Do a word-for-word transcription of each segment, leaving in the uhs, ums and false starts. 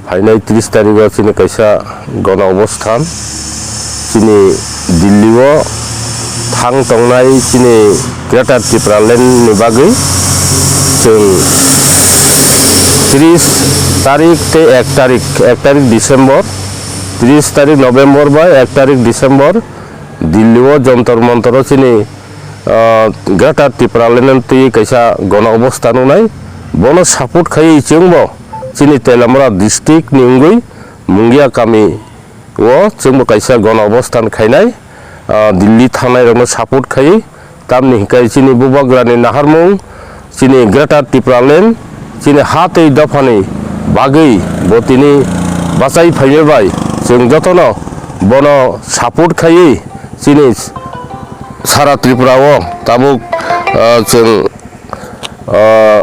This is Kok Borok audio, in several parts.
Phainai tris tarigo chini kaisa gono obosthan chini Delhi o thang tongnai chini Greater Tipraland ni bagwi chwng tris tarik tei ek tarik, ek tarik December, tris tarik November bai ek tarik December Delhi o Jontor Montor o chini, ah, Greater Tipraland ni twi kaisa gono obosthan wngnai. Bono support khaiwi chwngbo chini Teliamura district ni wngwi Mungia kami o chwngbo kaisa gono obosthan khainai, ah, Delhi thangnai rokno support khaiwi. Tamni hinkhe chini bubagrani naharmung, chini Greater Tipraland, chini ha tei dophani bagwi bo tini bachai phaiya bai chwng jotono bono support khaiwi chini sara Tripura o tabuk, ah, chwng, ah,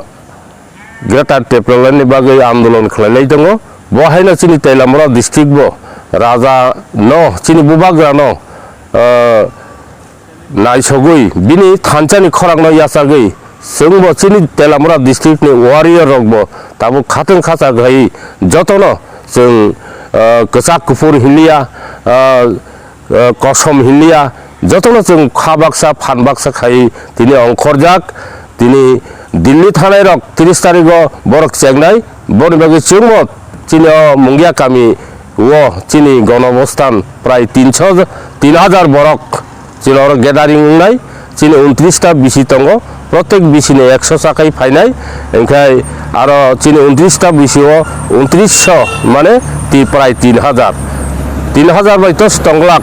Greater Tipraland ni bagwi andolon khlailai tongo. Bo haino chini Teliamura district bo raja no, chini bubagra no, ah, naisogwi bini thansa ni khorang no yachagwi chwng bo chini Teliamura district ni warrior rok bo tabuk khatwng khacha khai jotono chwng, ah, kwchak kuphur hinliya, ah, ah, kosom hinliya, jotono chwng kha baksa phan baksa khai tini ongkhorjak. Tini Delhi thanai rok tris tarigo borok chengnai, boni bagwi chwngbo chini o Mungia kami o chini gono obosthan prai tinso, tin hajar borok chini oro gathering wngnai. Chini untris ta bisi tongo, protek bisi ni ekso chakai phainai, hinkhe aro chini untris ta bisi o untris so mane ti prai tin hajar, tin hajar bai tos tong lak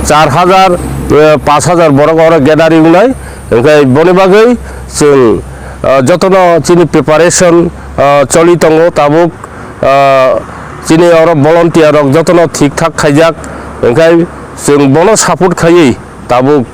char hajar, eh, panch hajar borok oro gathering wngnai. Hinkhe boni bagwi chwng, ah, jotono chini preparation, ah, choli tongo tabuk, ah, chini oro volunteer rok jotono thik thak khaijak, hinkhe chwng bono support khaiwi tabuk,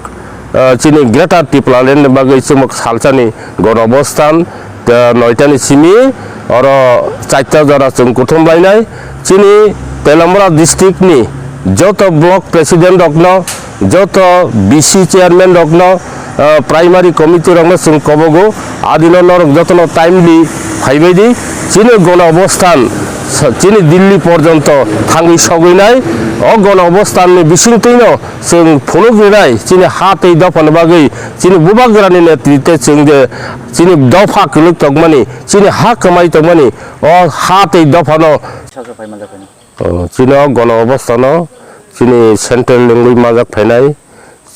ah, chini Greater Tipraland ni bagwi chwng salsani gono obosthan, ah, noitani simi oro charta jora chwng kuthum lainai. Chini Teliamura district ni joto block president rokno, joto B C chairman rokno, ah, primary committee rokno chwng kobogo, adino norok jotono timely phaibaidi chini gono obosthan sa-, chini Delhi porjonto thangwi sogwinai. O gono obosthan ni bisingtwino chwng phunuk rinai chini ha tei dophani bagwi chini bubagrani netritwe chwng je chini dopha kwlwk tongmani, chini ha kwmai tongmani, o ha tei dophano. Sasa phai manjak phai. O, chini o gono obostano chini central wngwi manjak phainai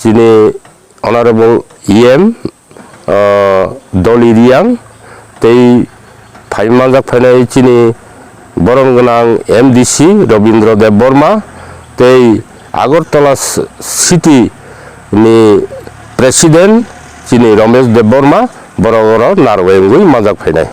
chini Honorable E M, o, Doli Riang tei phai manjak phainai chini borom gwnang M D C Robindra Debbarma tei Agartala s-, city ni president chini Ramesh Debbarma borok oro narwai wngwi manjak phainai.